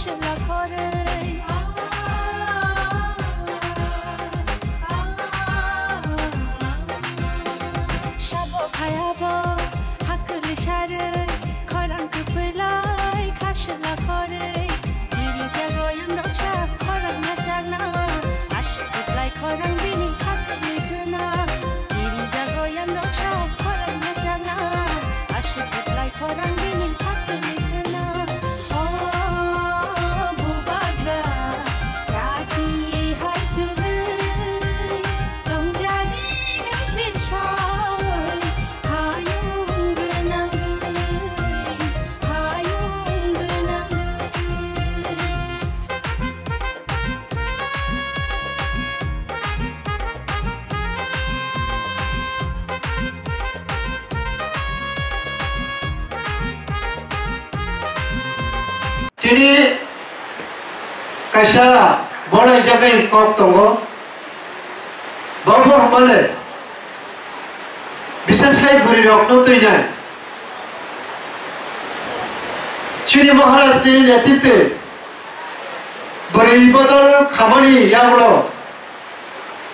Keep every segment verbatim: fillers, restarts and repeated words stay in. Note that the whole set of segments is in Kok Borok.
Sabo phayabo hakli sare khorang kupulai khasla kore. Diri jago yang roksa khorang na jana asik kuplai khorang bini hakli kuna. Diri jago yang roksa khorang na jana asik kuplai khorang bini hakli kuna. O bubagra, chati hai chugwi, tongjani nini sawi, hayung gwnangwi, hayung gwnangwi. Tini kaisa bono hijaknai kok tongo. Bo bo hwnmale, bises khai bwrwi rokno twinai. Chini Maharaj ni netritwe bwrwi bodol khamani yagulo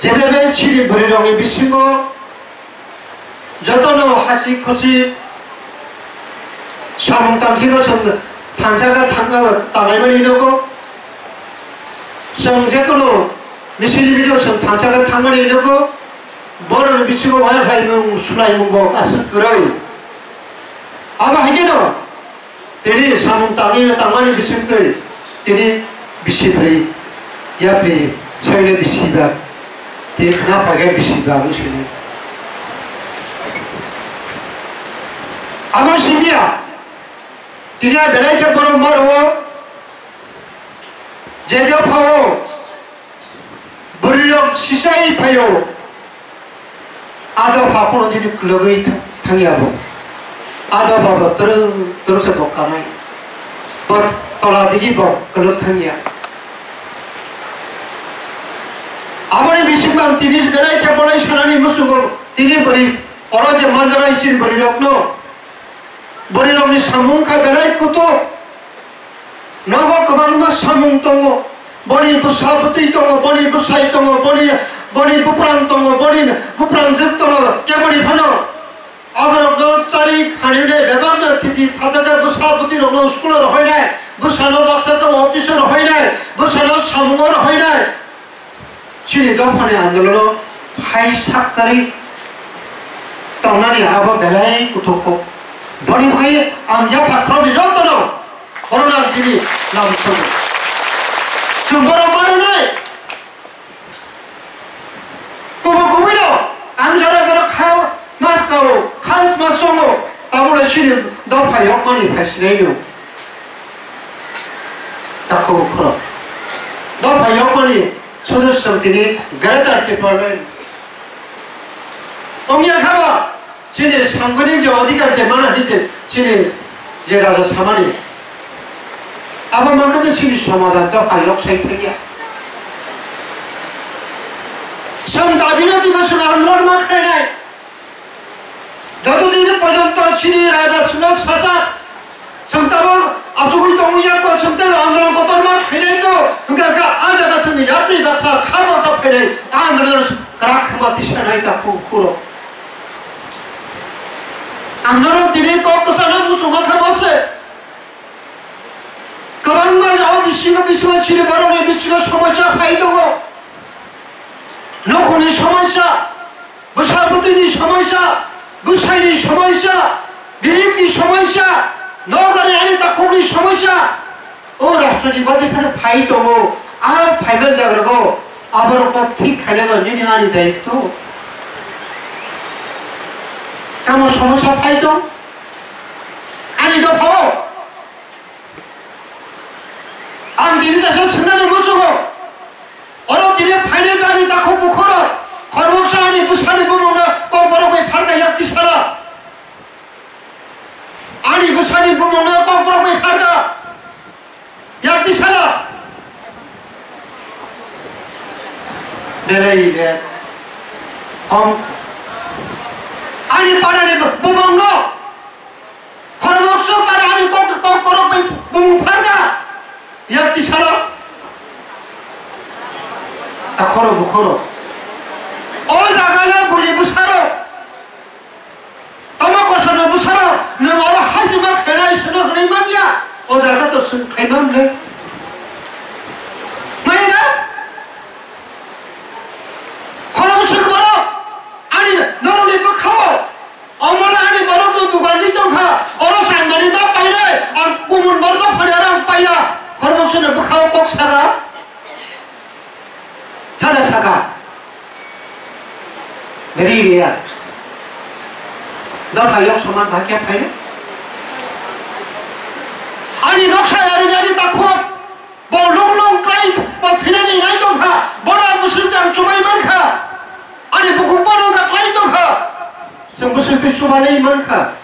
jephebe chini bwrwi rokni bisingo jotono hasi khusi samung tangkhino chwng thansa kha thangna tanglaimani nogo. Chwng jekono misil video chwng thansa kha thangmani nogo. Boroni bisingo wai phlaimung sulaimung bo aswk kwrwi. Abo hai kheno tini samung tangwi tangmani bisingtwi tini bisi bwrwi yapri saino bisi ba tini khna phaikhe bisi ba wng sini. Abo simiya tini a belai khe borok maro je je phao. Bwrwirok sisai phaio, a dopha phano tini kwlwgwi thangya bo. A dopha bo twrwk twrwk se bo kanai. Bo tola digi bo kwlwk thangya. Aboni bisingbo ang tini belai khe bolai sanani muchungo tini bwrwi oro je manjanai chini bwrwirokno. Bwrwirokni samung kha belai kutuk. Nogo kwbangma samung tongo. Boni bwsa bwtwi tongo, boni bwsai tongo, boni, boni buprang tongo, boni buprangjwk tongo, keboni phano. Aborokno chari khanide bebakno thiti thatake bwsa bwtwirokno school-o rohoinai, bwsano baksa tongo office-o rohoinai, bwsano samungo rohoinai. Chini dophani andolono phai sak tarik tongnani abo belai kuthuk kok. Boni bagwi ang yapha khoroknwi jotono khoroknwi ang tini lam sogo. Chwng borok ma rwnai. Kubui kubui no ang jora jora kha ma kao, kha ma songo. Tabole chini dopha yokmani phai sinai no. Takhuk khorok. Dopha yokmani sodosyo tini Greater Tipraland. Ongya khaba chini sangani je adhikar je mana ni je chini je raja samani. Abo mangkha je chini somadan dopha yok sai thangya. Chwng dabi no dibo chwng andolon ma khlainai. Joto din porjonto chini raja sino sasak, chwng tamo achugwi tongwi ya ko, chwng tei andolon kotorma khainai ko, hwnkhe kha a jaga chwngni yapri baksa, kha baksa phainai, a andolon kwrak khama tisanai ta khu-, khuro. Andolon tini kok kwchana muchungma kha bo se. Kwbangma jagao bisingo, bisingo chini borokni bisingo somosa phai tongo. Nukhungni somosa, bwsa bwtwini somosa, bwsaini somosa, bihikni somosa, nokari ani takhukni somosa. O rashtroni bagwi phano phai tongo. A phaima jagrago aborokno thik khlainani nini ani daitw. Tamo somosa phai tong? Ani dophao. Ang tini kaisa swngnani muchungo. Oro tini phainai bani takhuk bukhurok khoroksa ani bwsani bumungno kok borok bai pharkha yakti sala. Ani bwsani bumungno kok borok bai pharkha yakti sala. Belai le kom ani parani bumungno Khoroksa para ani kok, kok borok bai bumung pharkha. Yak chwng khaimang le. Maya da? Khoroksa borok ani norokni bwkhao, omono ani borokno dugan ri tongkha, oro sanmani ma painai, ang kumun borokno phani aro ang paiya, khoroksa ni bwkhao kok saka, sada saka. Very rare. Dopha yok soman bhakya phainai. Ani noksa yarinani takhuk. Bo lung lung klai, bo thinani nai tongkha, bono ang bwswk tang chubai mankha, ani bukhuk bono wngkha klai tongkha, chwng bwswk twi chubanai mankha.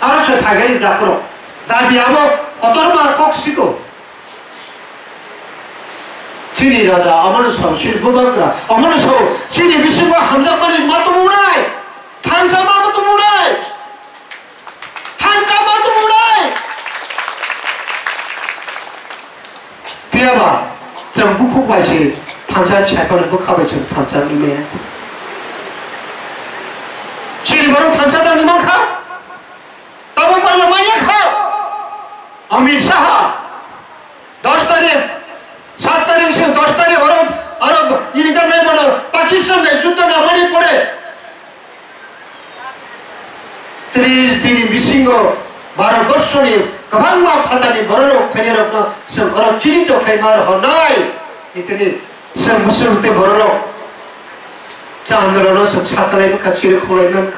Aro se phaigani japhuru dabi abo kotorma kok siko. Chini raja, omono sao, chini bubagra, omono sao, chini bisingo hamjakmani ma tumunai, thansa ma tumunai. Thansa ma tumunai. Piyaba, chwng bukhuk bai se thansa ni saiphano bwkha bai chwng thansa ni mene. Chini borok thansa da ni mankha? Tamo parla manya kha. Amit Shah. Dos tarik, sat tarik se dos tarik oro, oro ini kan nai bono Pakistan bai juddo na mani pore. Tris dini bisingo Bharat borso ni kwbangma phatani bororok phainai rokno chwng oro chini to khlai mar honai. Itini chwng bwswk tei bororok chandra no chwng satalai bwkha chiri khulai mankha.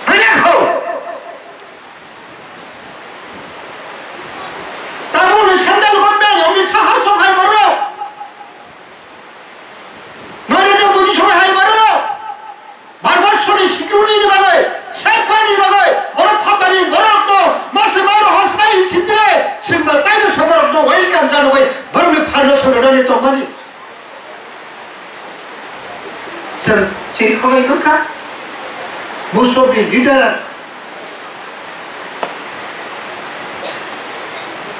Hanya kho. Tabukni central government Amit Shah song hai borok. Narendra Modi song hai borok. Bharat borso ni security ni bagwi, safety ni bagwi, borok phatani borok no mase maro hostai chitile, singba taino soborok no welcome janogwi, borok ni pharno soborok ni tongmani. Chwng chiri khogwi mankha. Most of the leader,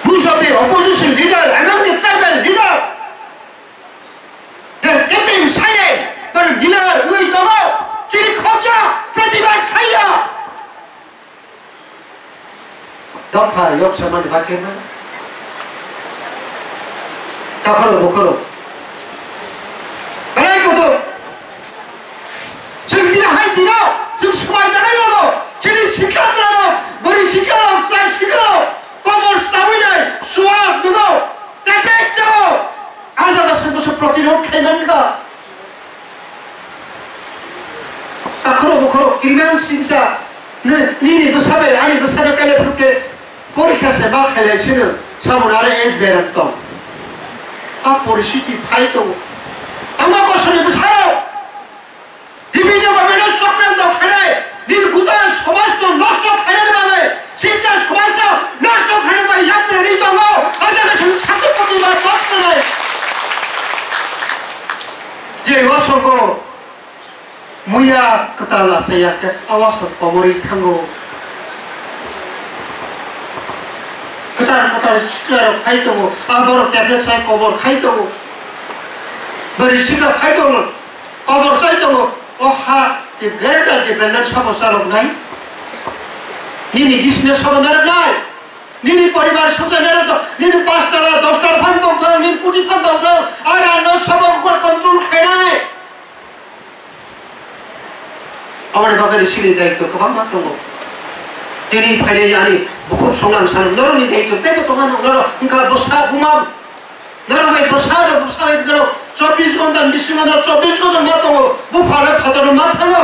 most of the opposition leader, among the tribal leader, they are keeping silent, but leader wngwi tongo, chiri khokya, pratibad khaiya. Dopha yok samani bakhe ma. Takhoro bukhoro. Belai kotor. Chwng tini hai tino, chwng swmai tanai logo, chini sikha rano, bwrwi sikha rok, chwla sikha rok, kobor stawi nai, suak nungo, tepek chao. A jaga se bwswk protirod khlai mankha. Takhoro bukhoro kirimang singsa ni, nini bwsa bai ani bwsano kele phuru khe porikha se ma khailai sino samung aro age beram tong. A poristhiti phai tongo. Tangma kosoni bwsarok. Bibhinno bhabe no chokranto khainai, nini guta somajno nosto khainani bagwi, sikha somajno nosto khainani bagwi yapri tongo, o jaga chwng sakhi poti ba nosto nai. Je wasongo muya kwtal achaiya khe a wasong komorwi thango. Kwtal kwtal siklarok phai tongo, a borok tablet chai kobor khai tongo. Bwrwi sikla phai tongo. Kobor chai tongo, o ha, tei greater development sabo charok nai. Nini business sabo narwk nai. Nini poribar songchai narwk to, nini pash tala, dos tala phan tong thang, nini koti phan tong thang, ar ano sabo control khainai. Aboni bagwi chini daitw kwbangma tongo. Tini phainai ani bukhuk songlang sanang, norokni daitw teibo tongna norok wngkha bwsa buma. Norok bai bwsa rok, bwsa bai norok chobbish ghonta ni bisingo norok chobbish ghonta ma tongo, bupha le phataro ma thango.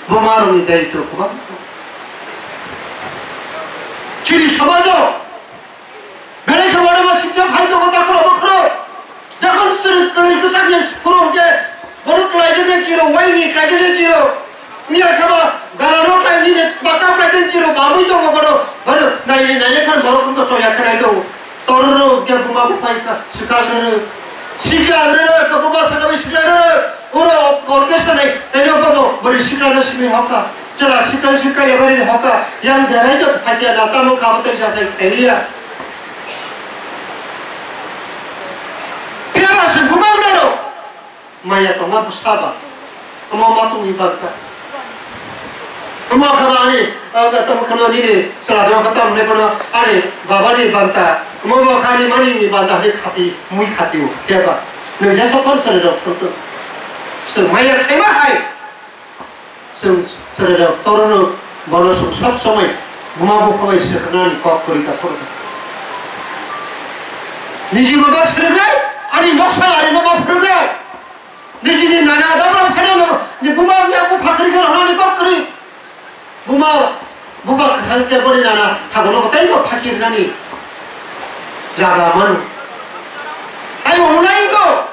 Buma rokni daitw kwbang. Chini somajo belai khe uanama siksa phai tongo takhoro bokhoro. Jokhon chwrwi kwrwi kwchakni phuru hwnkhe bono kwlaijaknai kiro, waini kwlaijaknai kiro. Wngya khe bo ganano khlai nini baka khlai tei kiro bamwi tongo bono, bono nai nai phano borok wngkha choya khe nai tongo. Tororo hwnkhe buma buphai swkang rwrwk, sikla rwrwk, buma swkang bai sikla rwrwk. Oro orchestra nai naino bono bwrwi siklano simi hokha, chwla sikla sikla lebarini hokha, yang derai to phaiya na tamo kha bo tei jajai khailiya. Phiya ba se buma wnaro. Maya tongma bwsa ba, omo ma tongwi ba kha. Omo khe ba ani, ah, tamo kheno nini chwla dong kha tamo hinwi bono ani baba ni banta. Omo bo kha ani mani ni banta hinwi khati, mui khati o. Khe ba? Nwng jesa phano chwrai rok thang thang. Chwng maya khaima hai. Chwng chwrai rok toro rok bono chwng sob somoi buma bupha bai swkang nani kok kwrwi ta phuru. Niji baba swrwngnai, ani noksa ari baba phwrwngnai. Nijini nana dabra phano no, ni buma ni abu phakri khe rwnani kok kwrwi. Buma, buma kwthang khe boni nana thagono tei bo phakirnani jaga mano. Ai online go.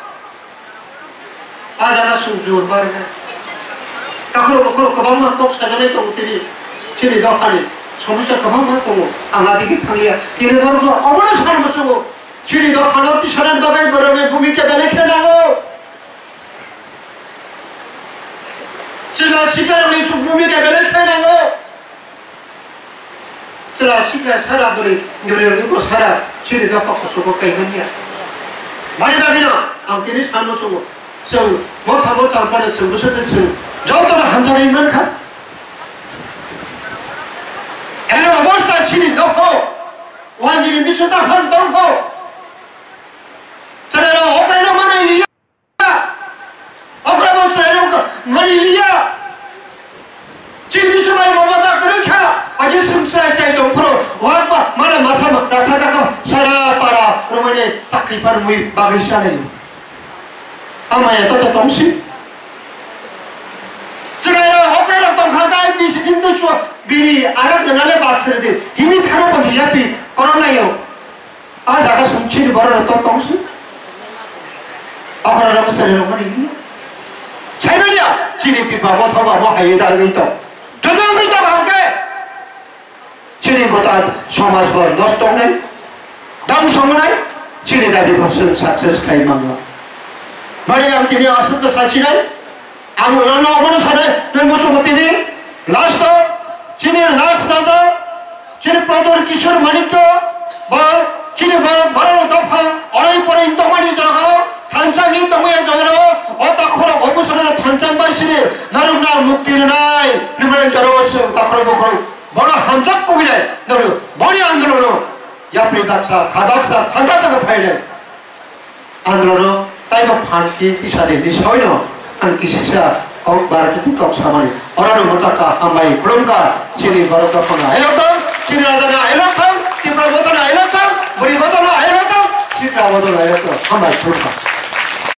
A jaga sung jur barna. Takhro bokhro kwbangma kok sajaknai tongo tini. Chini dophani somosya kwbangma tongo. Ang adigi thangya. Tini dorkho obono sana musungo. Chini dophano tisanani bagwi borokni bhumika belai khe nango. Chwla sikarokni chukmung ni kebele khe nango. Chwla sikla sara bwrwi, bwrwi rwgwi bo sara chini dopha kuchugo kaimanya. Bari bagwino ang tini sanno chungo. Chwng motha motha phano chwng bwswk chwng jotono hamjaknai mankha. Ero obostha chini dopho, wanjini bisu ta han tongkho. Chwla rok okra no manai liya. Okra bo chwrairok mani liya. Chini swmai bo ma da kwrwi kha. Age chwng chwrai chwrai tong phuru. Wa pa mala masa ma da tha da kha. Sara para romani sakhi par mui bagwi salai. Amaya to to tongsi. Chwrairok okra rok tong kha gai bisi bin to chua biri arak na le ba chwrai de. Himi tharo pa yapi korona yo. A jaga song chini borok rok tong tong si. Okra rok sari rok mani ni. Sai manya chini tipa mo thoba mo hai da ri to. Jojo mi to hangke. Chini gota somaj bor dos tong nai. Dam song nai. Chini dabi bor sung success khai mangla. Mari ang tini asuk to sachi nai. Ang rano obono sanai, nai musugo tini last o, chini last raja, chini Prador Kishore Manikya, ba chini ba barano dopha, orai porai tongmani jorao, thansa ni tongmani jorao, o takhoro obusono thansa bai sini, narukna mukti rinai, nimani jorao sung takhoro bukhoro, bono hamjak kuginai, naru, boni andolono, yapri baksa, kha baksa, khanta jaga phainai. Androno taibo phan khe tisa de hinwi soino ang kisisa kok bar khe kok samani. Orano motaka hambai khulumkha chini borok dophano ailotong, chini rajana ailotong, Tipra botana ailotong, buri botana ailotong, Sitra botana ailotong. Hambai khulumkha.